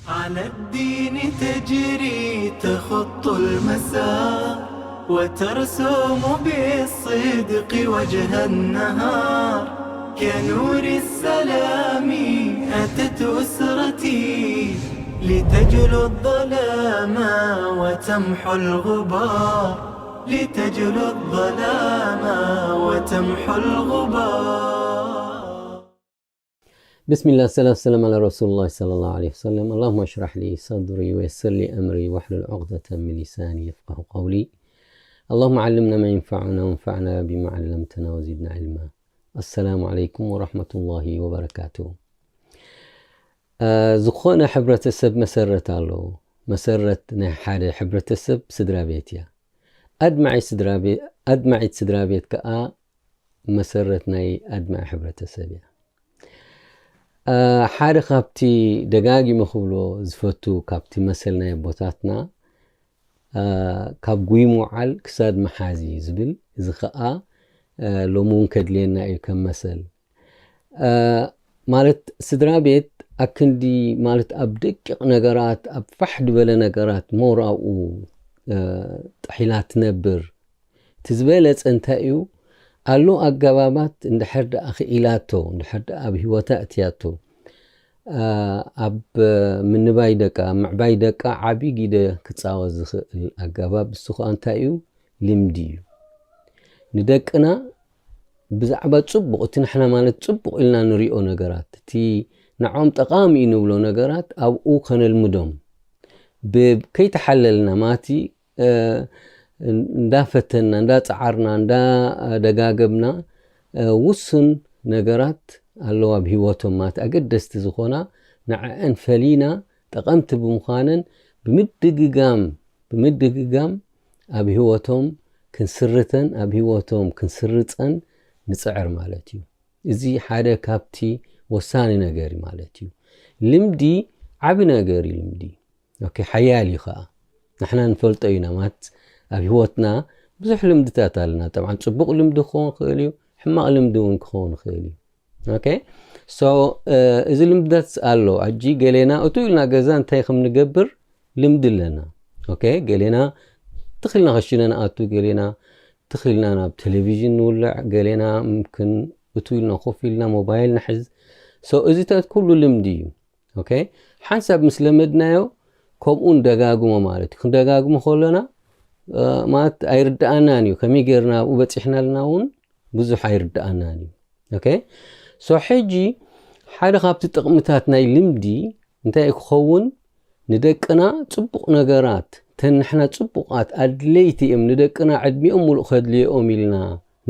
على الدين تجري تخط المسار، وترسم بالصدق وجه النهار. كنور السلام أتت أسرتي، لتجلو الظلام وتمحو الغبار، لتجلو الظلام وتمحو الغبار. بسم الله، الصلاة والسلام على رسول الله صلى الله عليه وسلم. اللهم اشرح لي صدري ويسر لي أمري واحلل عقدة من لساني يفقه قولي. اللهم علمنا ما ينفعنا وانفعنا بما علمتنا وزدنا علما. السلام عليكم ورحمة الله وبركاته. ዝኾነ ሕብረተሰብ መሰረት ኣለዎ። መሰረት ናይ ሓደ ሕብረተሰብ ስድራ ቤት እያ። ኣድማዒት ስድራ ቤት ኣድማዒት ስድራ ቤት ከኣ መሰረት ናይ ኣድማዒ ሕብረተሰብ እያ። ሓደ ካብቲ ደጋጊመ ክብሎ ዝፈቱ ካብቲ መሰል ናይ ኣቦታትና፣ ካብ ጉይ ምውዓል ክሳድ መሓዚ ዝብል፣ እዚ ከኣ ሎሚ እውን ከድልየና እዩ ከም መሰል። ማለት ስድራ ቤት ኣክንዲ ማለት ኣብ ደቂቕ ነገራት፣ ኣብ ፋሕ ዝበለ ነገራት ሞር ኣብኡ ጥሒላ ትነብር። እቲ ዝበለጸ እንታይ እዩ? ኣሎ ኣገባባት እንድሕር ደኣ ክኢላቶ፣ እንድሕር ደኣ ኣብ ህይወታ እትያቶ፣ ኣብ ምንባይ ደቃ፣ ኣብ ምዕባይ ደቃ ዓቢ ግደ ክጻወት ዝኽእል ኣገባብ እሱ ኸኣ እንታይ እዩ? ልምዲ እዩ። ንደቅና ብዛዕባ ጽቡቕ፣ እቲ ንሕና ማለት ጽቡቕ ኢልና ንሪኦ ነገራት፣ እቲ ንዖም ጠቓሚ እዩ ንብሎ ነገራት ኣብኡ ከነልምዶም። ብ-፣ ከይተሓለልና ማቲ፣ እ፣ እንዳፈተንና፣ እንዳጸዓርና፣ እንዳደጋገብና፣ እ፣ ውሱን ነገራት ኣለዋ ኣብ ህይወቶም ማለት ኣገደስቲ ዝኾና ንዐአን ፈሊና ጠቐምቲ ብምዃነን ብምድግጋም፣ ብምድግጋም ኣብ ህይወቶም ክንስርተን ኣብ ህይወቶም ክንስርጸን ንጽዕር ማለት እዩ። እዚ ሓደ ካብቲ ወሳኒ ነገር እዩ ማለት እዩ። ልምዲ ዓቢ ነገር እዩ ልምዲ። ኦኬ፣ ሓያል እዩ ኸኣ። ንሕና ንፈልጦ ኢና ማለት ኣብ ህይወትና ብዙሕ ልምድታት ኣለና። ጠብዓን ጽቡቕ ልምዲ ክኸውን ይኽእል እዩ፣ ሕማቕ ልምዲ እውን ክኸውን ይኽእል እዩ። ኦኬ፣ ሶ፣ እ፣ እዚ ልምድታት ኣሎ። ኣጂ ገሌና እቱ ኢልና ገዛ እንታይ ከም ንገብር ልምዲ ኣለና። ኦኬ፣ ገሌና ትኽልና ከሽነ ንኣቱ፣ ገሌና ትኽልና ናብ ቴሌቪዥን ንውልዕ፣ ገሌና ምምክን እቱ ኢልና ኮፍ ኢልና ሞባይል ንሕዝ። ሶ፣ እዚታት ኩሉ ልምዲ እዩ። ኦኬ፣ ሓንሳብ ምስ ለመድናዮ ከምኡ ንደጋግሞ ማለት እዩ። ክንደጋግሞ ከለና፣ እ፣ ማለት ኣይርድኣናን እዩ። ከመይ ጌርና ኣብኡ በጺሕና ኣለና እውን ብዙሕ ኣይርድኣናን እዩ። ኦኬ፣ ሶ፣ ሕጂ ሓደ ካብቲ ጥቕምታት ናይ ልምዲ እንታይ እዩ ክኸውን? ንደቅና ጽቡቕ ነገራት፣ እተን ንሕና ጽቡቓት ኣድለይቲ እዮም፣ ንደቅና ዕድሚኦም ሙሉእ ከድልዮም ኢልና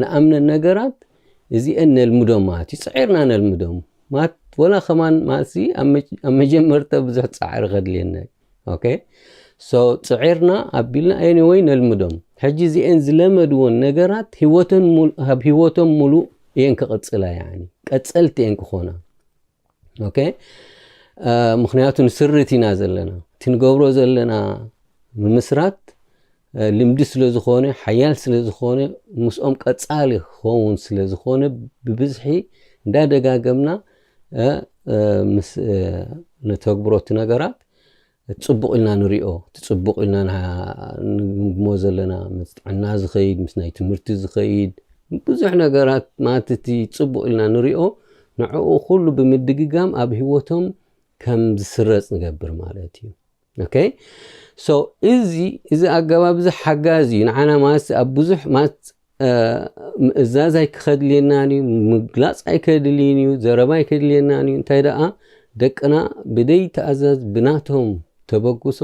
ንኣምነን ነገራት፣ እዚአን ነልምዶም ማለት እዩ። ጽዒርና ነልምዶም ማለት፣ ወላ ከማን ማለት፣ ኣብ መጀ-፣ ኣብ መጀመርታ ብዙሕ ጻዕሪ ከድልየና እዩ። ኦኬ፣ ሶ፣ ጽዒርና ኣቢልና፣ ኤኒወይ፣ ነልምዶም። ሕጂ እዚአን ዝለመድዎን ነገራት ህይወተን ሙሉ-፣ ኣብ ህይወቶም ሙሉእ እየን ክቕጽላ፣ ያኒ ቀጸልቲ እየን ክኾና። ኦኬ፣ እ፣ ምኽንያቱ ንስርት ኢና ዘለና። እቲ ንገብሮ ዘለና ምምስራት፣ እ፣ ልምዲ ስለ ዝኾነ፣ ሓያል ስለ ዝኾነ፣ ምስኦም ቀጻሊ ክኸውን ስለ ዝኾነ፣ ብብዝሒ እንዳደጋገምና፣ እ፣ እ፣ ምስ፣ እ፣ ነተግብሮ እቲ ነገራት፣ ጽቡቕ ኢልና ንሪኦ፣ እቲ ጽቡቕ ኢልና ንሃ-፣ ንግምግሞ ዘለና፣ ምስ ጥዕና ዝኸይድ፣ ምስ ናይ ትምህርቲ ዝኸይድ፣ ብዙሕ ነገራት ማለት እቲ ጽቡቕ ኢልና ንሪኦ፣ ንዕኡ ኩሉ ብምድግጋም ኣብ ህይወቶም ከም ዝስረጽ ንገብር ማለት እዩ። ኦኬ? ሶ፣ እዚ፣ እዚ ኣገባብ እዚ ሓጋዚ እዩ። ንዓና ማለት ኣብ ብዙሕ ማለት፣ እ፣ ምእዛዝ ኣይክኸድልየናን እዩ፣ ምግላጽ ኣይከድልይን እዩ፣ ዘረባ ኣይከድልየናን እዩ። እንታይ ደኣ ደቅና ብደይ ተኣዛዝ ብናቶም ተበግሶ፣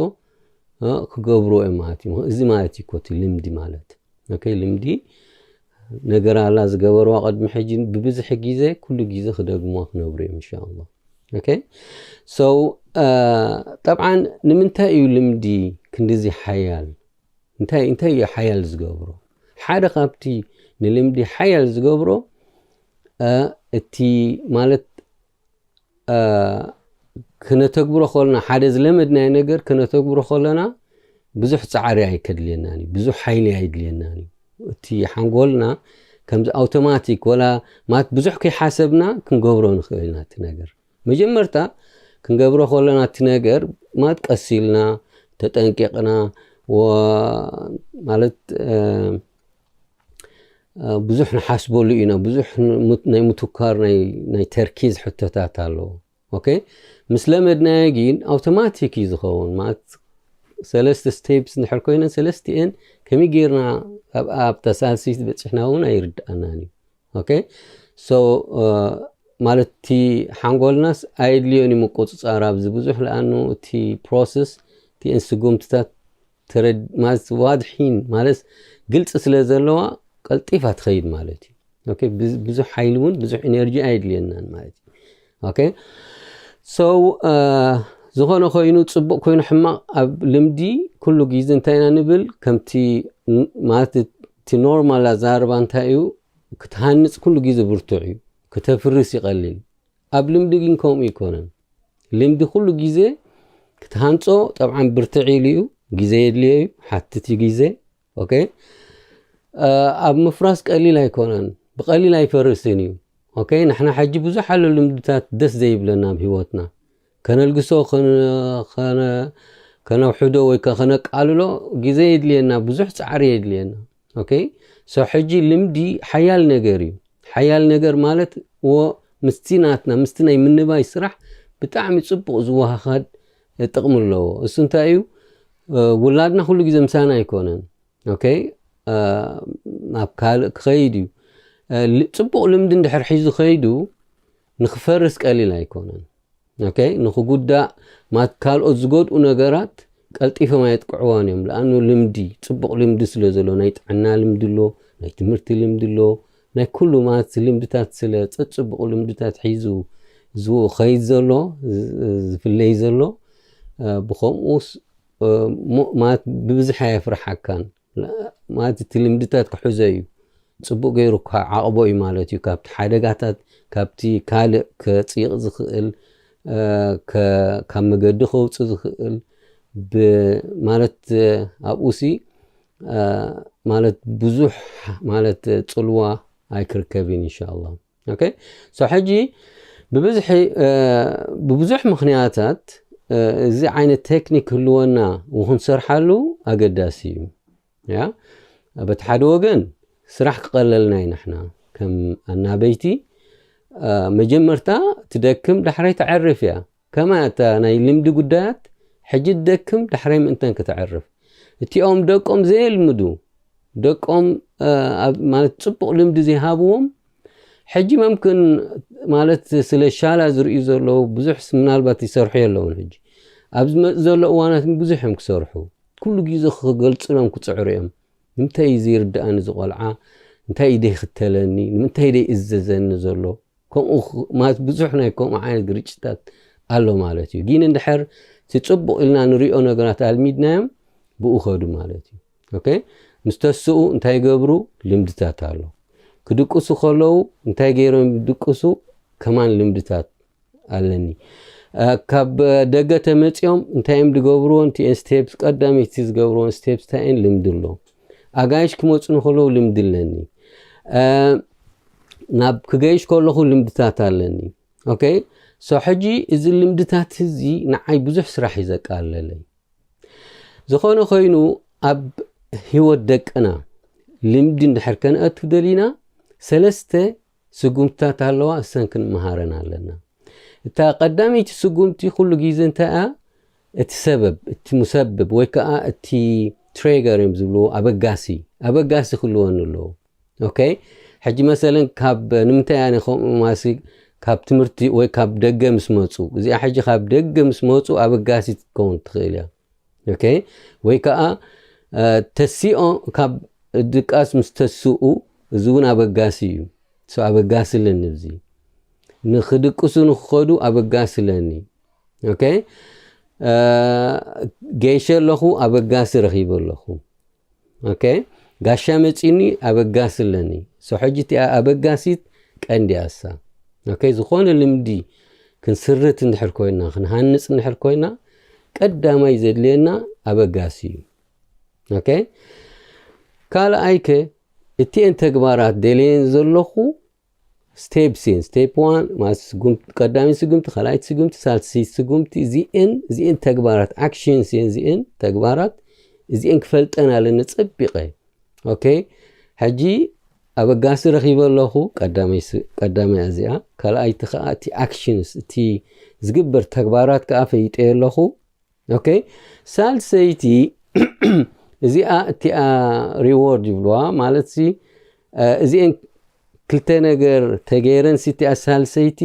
እ፣ ክገብርዎ እዮም ማለት እዩ። እዚ ማለት እዩ እኮ እቲ ልምዲ ማለት። ኦኬ፣ ልምዲ ነገር ኣላ ዝገበርዋ ቅድሚ ሕጂ ብብዝሒ ግዜ፣ ኩሉ ግዜ ክደግምዋ ክነብሩ እዮም ኢንሻኣላህ። ኦኬ፣ ሶ፣ እ፣ ጠብዓን ንምንታይ እዩ ልምዲ ክንድዚ ሓያል? እንታይ፣ እንታይ እዩ ሓያል ዝገብሮ? ሓደ ካብቲ ንልምዲ ሓያል ዝገብሮ፣ እ፣ እቲ ማለት፣ እ፣ ክነተግብሮ ከለና፣ ሓደ ዝለመድናዮ ነገር ክነተግብሮ ከለና ብዙሕ ጻዕሪ ኣይከድልየናን እዩ፣ ብዙሕ ሓይሊ ኣይድልየናን እዩ። እቲ ሓንጎልና ከምዚ ኣውቶማቲክ ወላ ማለት ብዙሕ ከይሓሰብና ክንገብሮ ንኽእል ኢና እቲ ነገር። መጀመርታ ክንገብሮ ከለና እቲ ነገር ማለት ቀስ ኢልና ተጠንቂቕና ወ- ማለት እ፣ እ፣ ብዙሕ ንሓስበሉ ኢና። ብዙሕ ን- ናይ ምትኳር ናይ ናይ ተርኪዝ ሕቶታት ኣለዎ። ኦኬ፣ ምስ ለመድናዮ ግን ኣውቶማቲክ እዩ ዝኸውን። ማለት ሰለስተ ስቴፕስ እንድሕር ኮይነን ሰለስቲኤን ከመይ ጌርና ኣብ ኣብታ ሳልሲት በፂሕና እውን ኣይርድኣናን እዩ። ኦኬ፣ ሶ ማለት እቲ ሓንጎልናስ ኣየድልዮን እዩ ምቁፅፃር ኣብዚ ብዙሕ ለኣኑ እቲ ፕሮሰስ እቲ እንስጉምትታት ተረድ ማለት ዋድሒን ማለት ግልፂ ስለ ዘለዋ ቀልጢፋ ትኸይድ ማለት እዩ። ኦኬ፣ ብዙ ሓይሊ እውን ብዙሕ ኢነርጂ ኣየድልየናን ማለት እዩ። ኦኬ፣ ሶ ዝኾነ ኮይኑ ፅቡቅ ኮይኑ ሕማቅ ኣብ ልምዲ ኩሉ ግዜ እንታይ ኢና ንብል ከምቲ ማለት እቲ ኖርማል ኣዛርባ እንታይ እዩ ክትሃንፅ ኩሉ ግዜ ብርቱዕ እዩ። ክተፍርስ ይቐልል። ኣብ ልምዲ ግን ከምኡ ይኮነን። ልምዲ ኩሉ ግዜ ክትሃንፆ ጠብዓን ብርትዕ ኢሉ እዩ። ግዜ የድልዮ እዩ። ሓትት እዩ ግዜ። ኦኬ፣ ኣብ ምፍራስ ቀሊል ኣይኮነን። ብቐሊል ኣይፈርስን እዩ። ኦኬ፣ ንሕና ሕጂ ብዙሕ ኣሎ ልምድታት ደስ ዘይብለና ኣብ ህይወትና ከነልግሶ ከነውሕዶ ወይ ከነቃልሎ ግዜ የድልየና፣ ብዙሕ ፃዕሪ የድልየና። ኦኬ፣ ሶ ሕጂ ልምዲ ሓያል ነገር እዩ። ሓያል ነገር ማለት ወ ምስቲ ናትና ምስቲ ናይ ምንባይ ስራሕ ብጣዕሚ ፅቡቅ ዝወሃሃድ ጥቕሚ ኣለዎ። እሱ እንታይ እዩ? ውላድና ኩሉ ግዜ ምሳና ኣይኮነን። ኦኬ፣ ናብ ካልእ ክኸይድ እዩ። ጽቡቕ ልምዲ እንድሕር ሒዙ ከይዱ ንክፈርስ ቀሊል ኣይኮነን። ኦኬ፣ ንክጉዳእ ማት ካልኦት ዝጎድኡ ነገራት ቀልጢፎም ኣየጥቅዕዋን እዮም። ለኣኑ ልምዲ፣ ጽቡቕ ልምዲ ስለ ዘሎ፣ ናይ ጥዕና ልምዲ ኣሎ፣ ናይ ትምህርቲ ልምዲ ኣሎ፣ ናይ ኩሉ ማለት ልምድታት ስለ ጸጽቡቑ ልምድታት ሒዙ ዝኸይድ ዘሎ፣ ዝፍለይ ዘሎ፣ ብኸምኡስ ማለት ብብዝሒ ኣየፍርሓካን። ማለት እቲ ልምድታት ክሕዞ እዩ። ጽቡቕ ገይሩ ክዓቕቦ እዩ ማለት እዩ። ካብቲ ሓደጋታት፣ ካብቲ ካልእ ከጽይቕ ዝኽእል፣ ካብ መገዲ ከውጽእ ዝኽእል፣ ማለት ኣብኡሲ ማለት ብዙሕ ማለት ጽልዋ ኣይክርከብን ኢንሻኣላ። ኦኬ፣ ሶ ሕጂ ብብዝሒ ብብዙሕ ምኽንያታት እዚ ዓይነት ቴክኒክ ክህልወና ወክንሰርሓሉ ኣገዳሲ እዩ። ያ በቲ ሓደ ወገን ስራሕ ክቐለልና እዩ። ንሕና ከም ኣናበይቲ መጀመርታ ትደክም፣ ዳሕራይ ተዕርፍ እያ። ከማ እታ ናይ ልምዲ ጉዳያት ሕጂ ትደክም፣ ዳሕራይ ምእንተን ክተዕርፍ። እቲኦም ደቆም ዘየልምዱ ደቆም ማለት ጽቡቕ ልምዲ ዘይሃብዎም ሕጂ መምክን ማለት ስለ ሻላ ዝርእዩ ዘለዉ ብዙሕ ምናልባት ይሰርሑ የለውን። ሕጂ ኣብ ዝመጽእ ዘሎ እዋናት ብዙሕ እዮም ክሰርሑ። ኩሉ ግዜ ክገልጽሎም ክጽዕሩ እዮም። ንምንታይ እዩ ዘይርድኣኒ እዚ ቆልዓ? እንታይ እዩ ዘይኽተለኒ? ንምንታይ እዩ ዘይእዘዘኒ ዘሎ? ከምኡ ማለት ብዙሕ ናይ ከምኡ ዓይነት ግርጭታት ኣሎ ማለት እዩ። ግን እንድሕር እቲ ጽቡቕ ኢልና ንሪኦ ነገራት ኣልሚድናዮም ብኡ ኸዱ ማለት እዩ። ኦኬ፣ ምስ ተስኡ እንታይ ይገብሩ? ልምድታት ኣሎ። ክድቅሱ ከለዉ እንታይ ገይሮም ድቅሱ? ከማን ልምድታት ኣለኒ። ካብ ደገ ተመፂኦም እንታይ እዮም ዝገብርዎን? እቲአን ስቴፕስ ቀዳመይቲ ዝገብርዎን ስቴፕስ እንታይ እየን? ልምዲ ኣሎ። ኣጋይሽ ክመፁ ንከለዉ ልምዲ ኣለኒ። ናብ ክገይሽ ከለኹ ልምድታት ኣለኒ። ኦኬ፣ ሶ ሕጂ እዚ ልምድታት እዚ ንዓይ ብዙሕ ስራሕ እዩ ዘቃለለይ። ዝኾነ ኮይኑ ኣብ ህይወት ደቅና ልምዲ እንድሕር ከነእቱ ደሊና ሰለስተ ስጉምትታት ኣለዋ። እሰን ክንመሃረን ኣለና። እታ ቀዳመይቲ ስጉምቲ ኩሉ ግዜ እንታይ እያ? እቲ ሰበብ፣ እቲ ሙሰብብ ወይ ከዓ እቲ ትሬገር እዮም ዝብልዎ፣ ኣበጋሲ ኣበጋሲ ክልወን ኣለዎ። ኦኬ፣ ሕጂ መሰለን ካብ ንምንታይ ኣነ ከምኡ ማሲ ካብ ትምህርቲ ወይ ካብ ደገ ምስ መፁ፣ እዚኣ ሕጂ ካብ ደገ ምስ መፁ ኣበጋሲት ክትከውን ትኽእል እያ። ኦኬ፣ ወይ ከዓ ተሲኦ ካብ ድቃስ ምስ ተስኡ፣ እዚ እውን ኣበጋሲ እዩ። ሶ ኣበጋሲ ኣለኒ፣ እዚ ንክድቅሱ ንክኸዱ ኣበጋሲ ኣለኒ። ኦኬ፣ ገይሸ ኣለኹ፣ ኣበጋሲ ረኺበ ኣለኹ። ኦኬ፣ ጋሻ መፂኒ፣ ኣበጋሲ ኣለኒ። ሶ ሕጂ እቲኣ ኣበጋሲት ቀንዲ ኣሳ። ኦኬ፣ ዝኾነ ልምዲ ክንስርት እንድሕር ኮይና፣ ክንሃንፅ እንድሕር ኮይና ቀዳማይ ዘድልየና ኣበጋሲ እዩ። ኦኬ፣ ካልኣይከ እቲኤን ተግባራት ደልየን ዘለኹ Steps እየን። Step one ማለት ስጉምቲ፣ ቀዳመይቲ ስጉምቲ፣ ካልኣይቲ ስጉምቲ፣ ሳልሰይቲ ስጉምቲ፣ እዚኤን እዚኤን ተግባራት፣ actions እየን። እዚኤን ተግባራት እዚኤን ክፈልጠን ኣለኒ ጸቢቐ። ኦኬ፣ ሕጂ ኣበጋሲ ረኺበ ኣለኹ። ቀዳመይ ስ- ቀዳመይ እዚኣ፣ ካልኣይቲ ከኣ እቲ actions፣ እቲ ዝግበር ተግባራት ከኣ ፈይጠ ኣለኹ። ኦኬ፣ ሳልሰይቲ እዚኣ እቲኣ reward ይብልዋ ማለት ሲ፣ እ፣ እዚኤን ክልተ ነገር ተገይረን ሲ፣ እቲኣ ሳልሰይቲ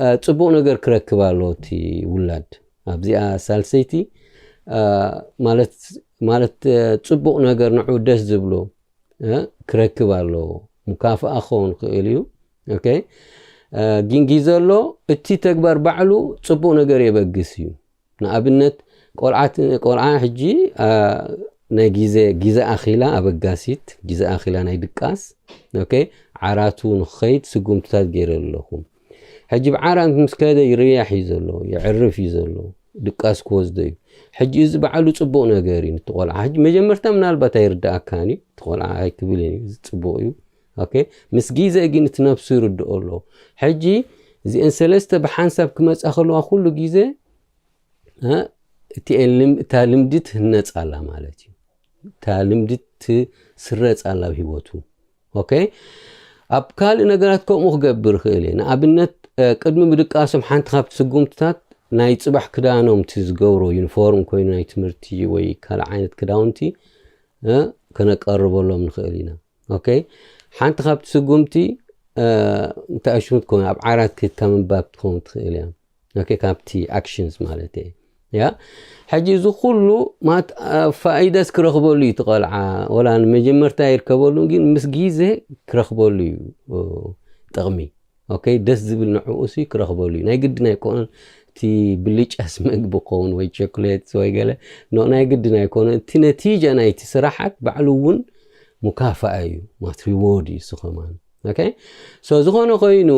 እ፣ ጽቡቕ ነገር ክረክብ ኣለዎ እቲ ውላድ። ኣብዚኣ ሳልሰይቲ እ፣ ማለት ማለት እ፣ ጽቡቕ ነገር ንዑ ደስ ዝብሎ እ፣ ክረክብ ኣለዎ። ሙካፍኣ ክኸውን ክእል እዩ። ኦኬ፣ እ፣ ግን ግዜ ኣሎ፣ እቲ ተግባር ባዕሉ ጽቡቕ ነገር የበግስ እዩ። ንኣብነት ቆልዓት ቆልዓ ሕጂ እ፣ ናይ ግዜ ግዜ ኣኺላ ኣበጋሲት፣ ግዜ ኣኺላ ናይ ድቃስ። ኦኬ፣ ዓራቱ ንክኸይድ ስጉምትታት ገይረ ኣለኹ። ሕጂ ብዓራት ምስ ከደ ይርያሕ እዩ ዘሎ፣ ይዕርፍ እዩ ዘሎ፣ ድቃስ ክወስዶ እዩ። ሕጂ እዚ ባዕሉ ጽቡቕ ነገር እዩ። ነቲ ቆልዓ ሕጂ መጀመርታ ምናልባት ኣይርድኣካን እዩ፣ እቲ ቆልዓ ኣይክብልን እዩ፣ እዚ ጽቡቕ እዩ። ኦኬ፣ ምስ ግዜ ግን እቲ ነብሱ ይርድኦ ኣሎ። ሕጂ እዚአን ሰለስተ ብሓንሳብ ክመጻ ከለዋ ኩሉ ግዜ እ፣ እቲኤን ልም- እታ ልምዲ ትህነጽ ኣላ ማለት እዩ። እታ ልምዲ ትስረጽ ኣላ ኣብ ህይወቱ። ኦኬ፣ ኣብ ካልእ ነገራት ከምኡ ክገብር ይኽእል እየ። ንኣብነት እ፣ ቅድሚ ምድቃሶም ሓንቲ ካብቲ ስጉምትታት ናይ ጽባሕ ክዳኖም፣ እቲ ዝገብሮ ዩኒፎርም ኮይኑ ናይ ትምህርቲ ወይ ካልእ ዓይነት ክዳውንቲ እ፣ ከነቀርበሎም ንኽእል ኢና። ኦኬ፣ ሓንቲ ካብቲ ስጉምቲ እ፣ እንታይ ሽሙ ትኸውን፣ ኣብ ዓራት ከይድካ ምንባብ ትኸውን ትኽእል እያ። ኦኬ፣ ካብቲ actions ማለት እየ። ያ፣ ሕጂ እዚ ኩሉ ማት ፋይዳስ ክረኽበሉ እዩ እቲ ቆልዓ። ወላ ንመጀመርታ ይርከበሉ፣ ግን ምስ ግዜ ክረኽበሉ እዩ እ፣ ጥቕሚ። ኦኬ፣ ደስ ዝብል ንዕኡ ሲ ክረኽበሉ እዩ። ናይ ግድን ኣይኮነን እቲ ብልጫስ መግቢ ክኸውን ወይ ቸኮሌት ወይ ገለ፣ ኖ፣ ናይ ግድን ኣይኮነን። እቲ ነቲጃ ናይቲ ስራሓት ባዕሉ እውን ሙካፋኣ እዩ፣ ማት reward እዩ እሱ ከማን። ኦኬ፣ ሶ ዝኾነ ኮይኑ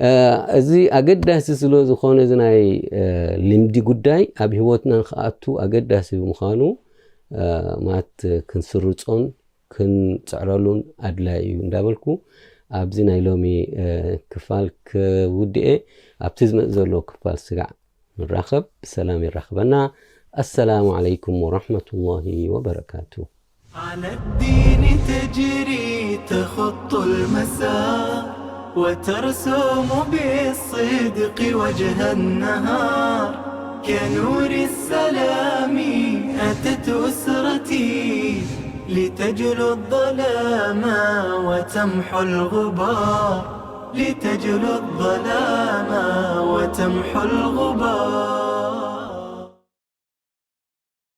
እ፣ እዚ ኣገዳሲ ስለ ዝኾነ፣ እዚ ናይ እ፣ ልምዲ ጉዳይ ኣብ ህይወትና ንክኣቱ ኣገዳሲ ብምዃኑ እ፣ ማት ክንስርጾን ክንጽዕረሉን ኣድላይ እዩ እንዳበልኩ፣ ኣብዚ ናይ ሎሚ እ፣ ክፋል ክውድኤ። ኣብቲ ዝመጽእ ዘሎ ክፋል ስጋዕ ንራኸብ። ብሰላም የራኽበና። ኣሰላሙ ዓለይኩም ወራህመቱላሂ ወበረካቱ። على الدين تجري تخط المسار، وترسم بالصدق وجه النهار. كنور السلام أتت أسرتي، لتجلو الظلام وتمحو الغبار، لتجلو الظلام وتمحو الغبار.